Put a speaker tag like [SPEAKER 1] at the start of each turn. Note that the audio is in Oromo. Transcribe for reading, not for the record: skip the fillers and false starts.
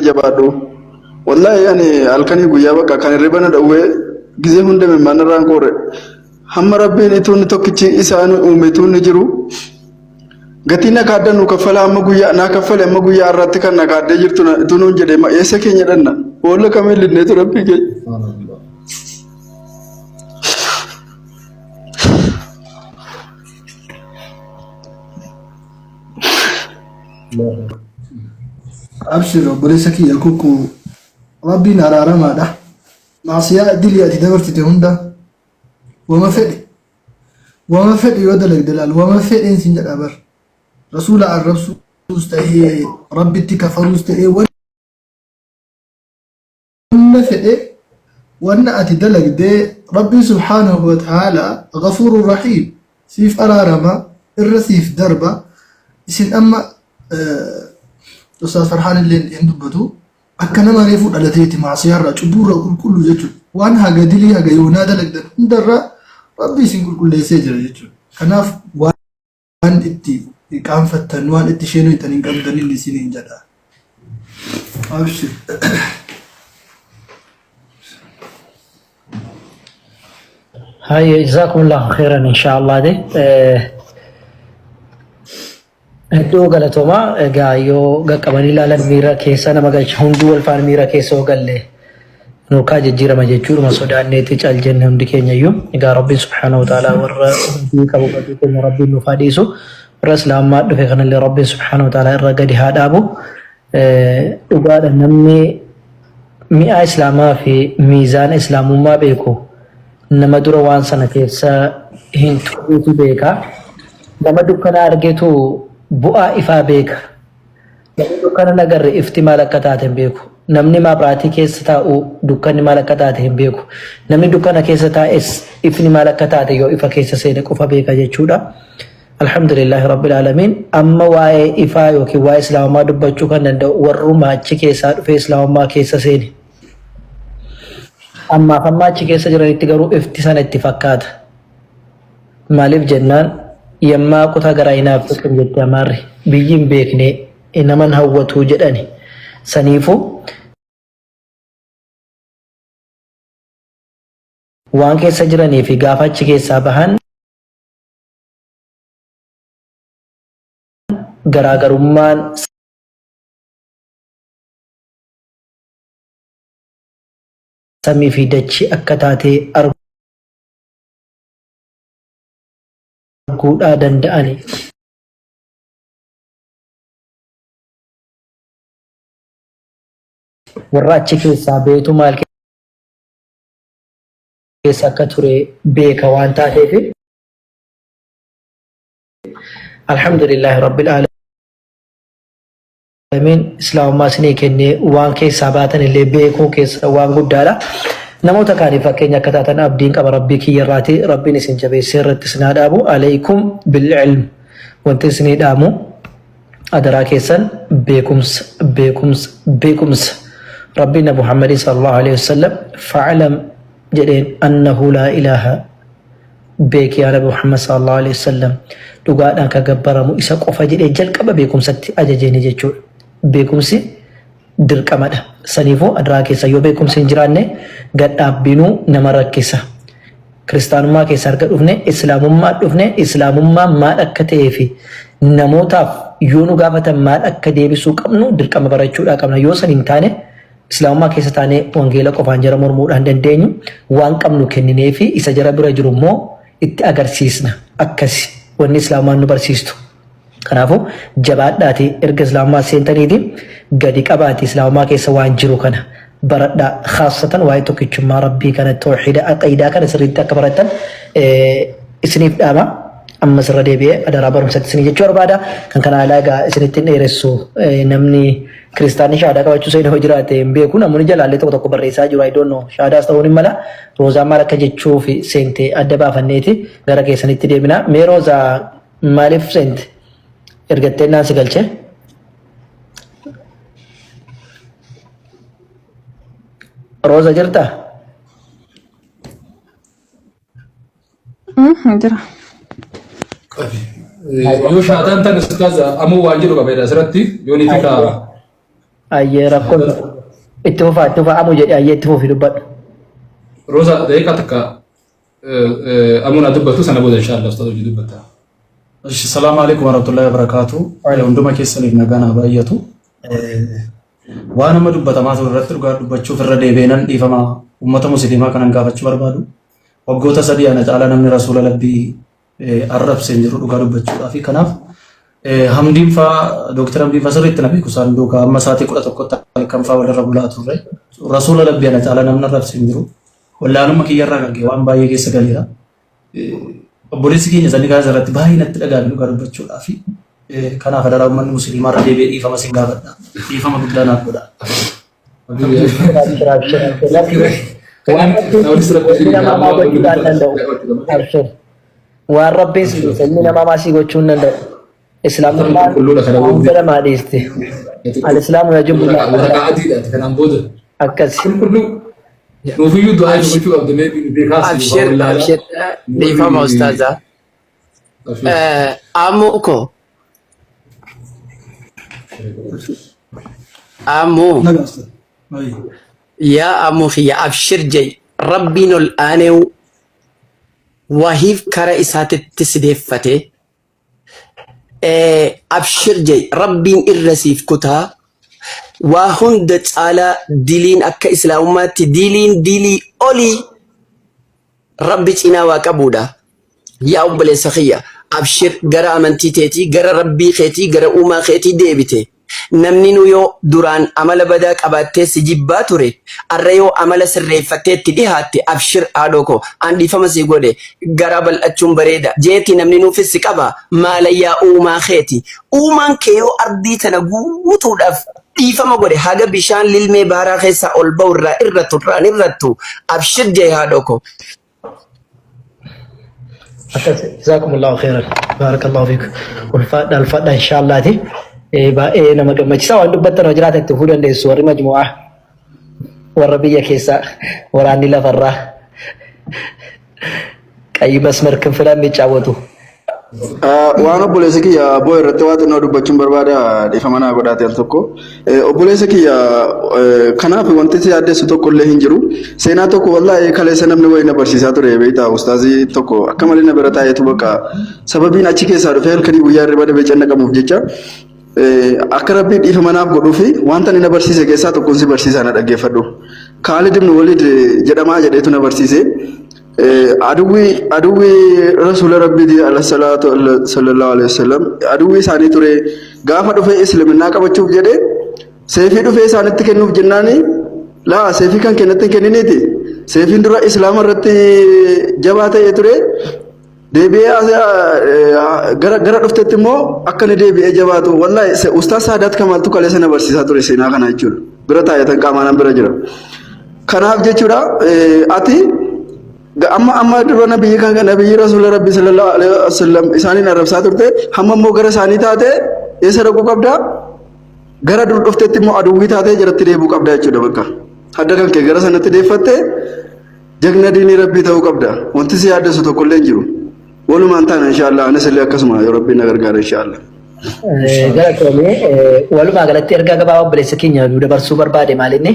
[SPEAKER 1] jajjabaadhu. Wallaahi ani halkanii guyyaa bakka kan hirriba na dhowwee gizee hunda imimmaan irraan qoorre. Hamma Rabbiin ituun tokkichi isaan uume ituun ni jiru. Gatii na kaaddan nu kaffala amma guyyaa naa kaffale amma guyyaa irratti kan na kaaddee jirtu na ituu nuun jedhee ma eessa keenya dhanna. Boolla kamiin linneetu Rabbii keenya.
[SPEAKER 2] Abshir obboleessa kiyya kukkuu rabbiin araaramaadha. Maasiyaa dilii ati dabarsite hunda wama fedhe wama fedhe yoo dalagde laal wama fedheen sin jedha bar rasuula arrabsuus ta'ee rabbitti kafaruus ta'ee wanna fedhe wanna ati dalagde rabbiin subhaanahu wa ta'aala ghafuurun rahiim siif araarama irra siif darba isin amma Ustaaz Farhaan illee hin dubbatu akka nama reefuu dhalateeti maasiyaarraa cubbuurraa qulqullu jechuudha waan haga dilii haga yoonaa dalagdan hundarraa rabbi isin qulqulleessee jira jechuudha kanaaf waan itti qaanfattan waan itti sheenuytan hin qabdan inni isiniin jedha. Abshir.
[SPEAKER 3] Haye jazakumullahu khairan inshallah de. Hedduu galatoomaa egaa yoo qaqqabanii ilaalan miira keessa nama galcha hunduu wal faana miira keessa yoo galle nurkaa jijjiirama jechuudhuma sodaanneetti cal jenne hundi keenya iyyuu egaa rabbiin subhaanahu wa ta'aalaa warra hundii qabu badii keenya rabbiin nuuf haa dhiisu warra islaamaa dhufe kanallee rabbiin subhaanahu wa ta'aalaa irra gadi haa dhaabu dhugaadha namni mi'aa islaamaa fi miizaana islaamummaa beeku nama dura waan sana keessa hin turreetu beeka. Nama dukkana argetu bu'aa ifaa beeka. Namni dukkana hin agarre ifti maal akka taate hin beeku. Namni maabraatii keessa taa'u dukkanni maal akka taate hin beeku. Namni dukkana keessa taa'es ifni maal akka taate yoo ifa keessa seene qofa beeka jechuudha. Alhamdulillahi Rabbil Aalamiin. Amma waa'ee ifaa yookiin waa'ee islaamummaa dubbachuu kan danda'u warruma achi keessaa dhufee islaamummaa keessa seene. Ammaaf amma achi keessa jiranitti garuu ifti sana itti fakkaata. Maaliif jennaan yammaa kutaa garaa hinaaffatu jette Amaarri. Biyyi hin beekne naman hawwatu jedhani. Saniifuu waan keessa jiranii fi gaafa achi keessaa bahan garaagarummaan samii fi dachii akka taate arguudhaa danda'ani. Warra achi keessaa beetu maal keessa akka ture beeka waan taateef alhamdulillahi rabbil aalamiin islaamummaa isinii kennee waan keessaa baatan illee beekuu keessa waan guddaadha. Namoota kaaniif fakkeenya akka taatan abdiin qaba rabbii kiyya irraati rabbiin isin jabeessee irratti isin haa dhaabu alaykum bil ilm wanti isinii dhaamu adaraa keessan beekumsa beekumsa beekumsa rabbiin nabi Muhammadin sallallahu alaihi wasallam fa'alam jedheen annahu laa ilaaha beeki yaa nabi Muhammad sallallahu alaihi wasallam dhugaadhaan kan gabbaramu isa qofa jedhee jalqaba beekumsatti ajajeeni jechuudha. Beekumsi dirqamadha. Saniifuu adaraa keessa yoo beekumsi hin jiraanne gadhaabbinuu nama rakkisa. Kiristaanummaa keessa arga dhufne islaamummaa dhufne islaamummaan maal akka ta'ee fi namootaaf yoo nu gaafatan maal akka deebisuu qabnu dirqama barachuudhaa qabna. Yoo san hin taane Islaamummaa keessa taanee wangeela qofaan jara mormuudhaan dandeenyu waan qabnu kenninee fi isa jara bira jiru immoo itti agarsiisna. Akkasi wanni islaamummaan nu barsiistu. Kanaafuu jabaadhaati erga islaamummaa seentaniiti gadi qabaati islaamummaa keessa waan jiru kana baradhaa khaasatan waa'ee tokkichummaa rabbii kana tawxiida aqiidaa kana sirriitti akka barattan isiniif dhaama. Ammas irra deebi'ee adaraa barumsatti isinii jechuu barbaada. Kan kana alaa egaa isinitti hin dheeressu namni kiristaanni shahaadaa qabachuu seenuu yoo jiraate hin beeku. Namoonni jalaallee tokko tokko barreessaa jiru. I don't know. Shahaadaas ta'uu ni mala. Roozaan maal akka jechuuf seente adda baafanneeti gara keessanitti deebina. Mee Roozaa maaliif seente? Ergattee naan si galche. Rooza jirtaa?
[SPEAKER 4] Jira.
[SPEAKER 5] Qabi. Yoo shaataan tan ustaaz ammoo waan jedhu qabeedha asirratti yoo ni fika.
[SPEAKER 3] Ayyee rakkoon itti fufaa itti fufaa amu jedhe ayyee itti fufi dubbadhu.
[SPEAKER 5] Roza daqiiqaa takka amuun haa dubbatu sana booda inshallah ustaaz hojii dubbata.
[SPEAKER 4] Ishi salaamu alaikum warahmatullahi wabarakatuh. Hunduma keessaniif nagaan haa baay'atu. Waan amma dubbatamaa ture irratti dhugaa dubbachuuf irra deebi'eenan dhiifama uummata musliimaa kanan gaafachuu barbaadu. Waggoota sadii ana caalaa namni rasuula labbii arrabse hin jiru dhugaa dubbachuudhaaf. Kanaaf Hamdiin faa Dooktar Hamdiin faa sirriitti na beeku isaan duukaa amma sa'aatii 11tti halkan faa walirra bulaa turre. Rasuula labbii ana caalaa namni arrabse hin jiru. Wallaalumma kiyyarraa kan ka'e waan baay'ee keessa galeera. Obboleessi keenya sanii kaasa irratti baay'ee natti dhaga'ame dhugaa dubbachuudhaaf. Kanaaf adaraa uummanni musliimaa irra deebi'ee dhiifama sin gaafadha. Dhiifama guddaa naaf godha.
[SPEAKER 3] Abshir abshir abshir. Waan rabbiin namaa maa gochuu danda'u. Abshir. Waan rabbiin si dhiise ilmi namaa maa si gochuu hin danda'u. Islaamummaan
[SPEAKER 5] Qulqulluudha kana
[SPEAKER 3] waan
[SPEAKER 5] booddee.
[SPEAKER 3] hunda namaa dhiisti. Al-Islaamu yajibu
[SPEAKER 5] Waraqaa adiidha kanaan booda.
[SPEAKER 3] akkas.
[SPEAKER 5] Qulqulluu. Nuufiyyuu du'aa itti gochuu qabda meebii nu beekaas nu
[SPEAKER 6] Abshir,
[SPEAKER 5] wallaalaa.
[SPEAKER 6] abshir, dhiifama ustaaza. Ammoo koo, ammoo,
[SPEAKER 2] Nagaa ustaaz. Baay'ee.
[SPEAKER 6] yaa ammoo kiyya abshir jai rabbiin ol aaneewu wahiif kara isaatitti si deeffate abshir jai rabbiin irra siif kutaa waa hunda caalaa diliin akka islaamummaatti diliin dilii olii rabbi cinaa waa qabuudha. Yaa obboleessa kiyya abshir gara amantii teetii gara rabbii keetii gara uumaa keetii deebite. Namni nu yoo duraan amala badaa qabaattee si jibbaa ture arra yoo amala sirreeffattee itti dhihaatte abshir haadhoo koo an dhiifama sii godhe garaa bal'achuun bareeda jeeti namni nuufis si qaba maalayyaa uumaa keeti uumaan kee yoo ardii tana guutuudhaaf dhiifama godhe haga bishaan lilmee baaraa keessaa ol ba'u irraa irrattu irraan irrattu abshir jee haadhoo koo.
[SPEAKER 3] Akkas jazaakumullahu khairan baarakallahu fiik ulfaadha ulfaadha inshaallaati baay'ee nama gammachiisa waan dubbattan hoo jiraatan itti fufuu dandeessu warri majmu'aa warra biyya keessaa waraanni lafarraa ቀይ መስመር ክንፍ ላይ የሚጫወቱ
[SPEAKER 1] Waan obboleessa kiyya abboo irratti waa xinnoo dubbachuun barbaada dhiifama naa godhaate al tokko. Obboleessa kiyya kanaaf wanti si yaaddessu tokko illee hin jiru. Seenaa tokko wallaahi kaleessa namni wayii na barsiisaa ture beektaa ustaazii tokko akka malee na bira taa'eetu bakka sababiin achi keessaa dhufee halkanii guyyaa hirriba dhabee cannaqamuuf jecha akka rabbiin dhiifama naaf godhuu fi wanta inni na barsiise keessaa tokkoon si barsiisaa na dhaggeeffadhu. Kaalid ibn Waliid jedhamaa jedheetu na barsiise. Aduwwi aduwwi rasuula rabbiiti alayhi sallallahu alaihi wasallam aduwwi isaanii ture gaafa dhufee isliminnaa qabachuuf jedhe seefii dhufee isaanitti kennuuf jennaani laa seefii kan kennatti hin kenniniiti seefiin dura islaama irratti jabaa ta'ee ture deebi'ee gara gara dhuftetti immoo akka inni deebi'ee jabaatu wallahi ustaaz Saadaat Kamaaltu kaleessa na barsiisaa ture seenaa kana jechuudha bira taa'etan qaamaan bira jira. Kanaaf jechuudha ati amma amma dura nabiyyi kan nabiyyi rasuula rabbi sallallahu alaihi wasallam isaaniin arrabsaa turte hamma immoo gara isaanii taate eessa dhaquu qabda gara dur dhuftetti immoo aduwwii taatee jaratti deebi'uu qabda jechuudha bakka hadda kan kee gara sanatti deeffatte jagna diinii rabbii ta'uu qabda wanti si yaaddessu tokkollee hin jiru walumaan taana inshaallah anis illee akkasuma yoo rabbiin na gargaara inshaallah.
[SPEAKER 3] Galatoomee walumaa galatti ergaa gabaabaa obboleessa keenya nu dabarsuu barbaade maalinni.